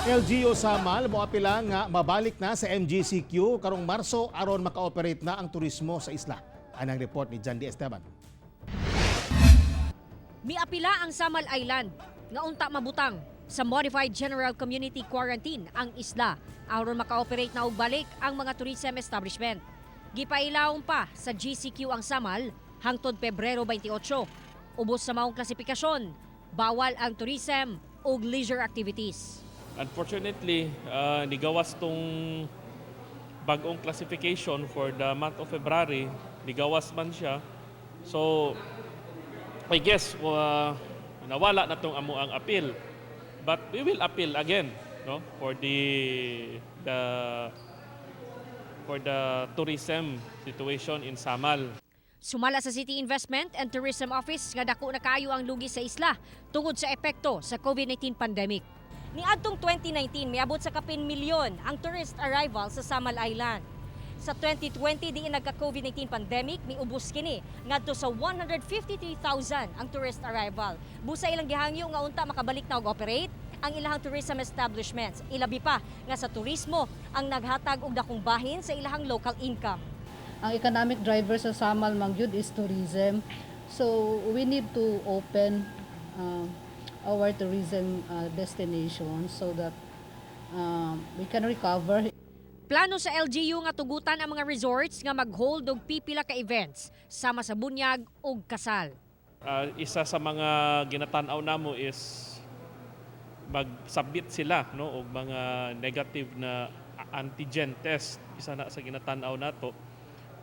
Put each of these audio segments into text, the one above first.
LGU Samal moapila nga mabalik na sa MGCQ karong Marso aron maka-operate na ang turismo sa isla. Anang report ni John D. Esteban. Miapila ang Samal Island nga unta mabutang sa Modified General Community Quarantine ang isla aron maka-operate na og balik ang mga tourism establishment. Gipailawom pa sa GCQ ang Samal hangtod Pebrero 28. Ubos sa maong klasifikasyon, bawal ang tourism ug leisure activities. Unfortunately, nigawas tong bagong classification for the month of February. Nigawas man siya. So, I guess nawala na tong amo ang appeal. But we will appeal again, no, for the tourism situation in Samal. Sumala sa City Investment and Tourism Office nga dako na kaayo ang lugi sa isla tungod sa epekto sa COVID-19 pandemic. Niadtong 2019, miabot sa kapin milyon ang tourist arrival sa Samal Island. Sa 2020, diin nagka-COVID-19 pandemic, miubos kini ngadto sa 153,000 ang tourist arrival. Busa ilang gihangyo nga unta makabalik na og operate ang ilahang tourism establishments. Ilabi pa nga sa turismo ang naghatag og dakong bahin sa ilahang local income. Ang economic driver sa Samal man gyud is tourism. So we need to open our tourism destination so that we can recover. Plano sa LGU nga tugutan ang mga resorts nga mag-hold og pipila ka events sama sa bunyag ug kasal. Isa sa mga ginatan-aw namo is mag-submit sila, no, og mga negative na antigen test. Isa na sa ginatan-aw nato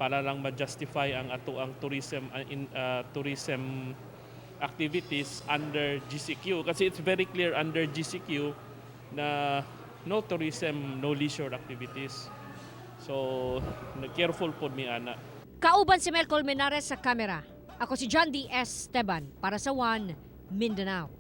para lang ma-justify ang ato ang tourism in tourism activities under GCQ kasi it's very clear under GCQ na no tourism, no leisure activities. So, careful pod mi ana. Kauban si Mel Colmenares sa kamera. Ako si John D. Esteban para sa One Mindanao.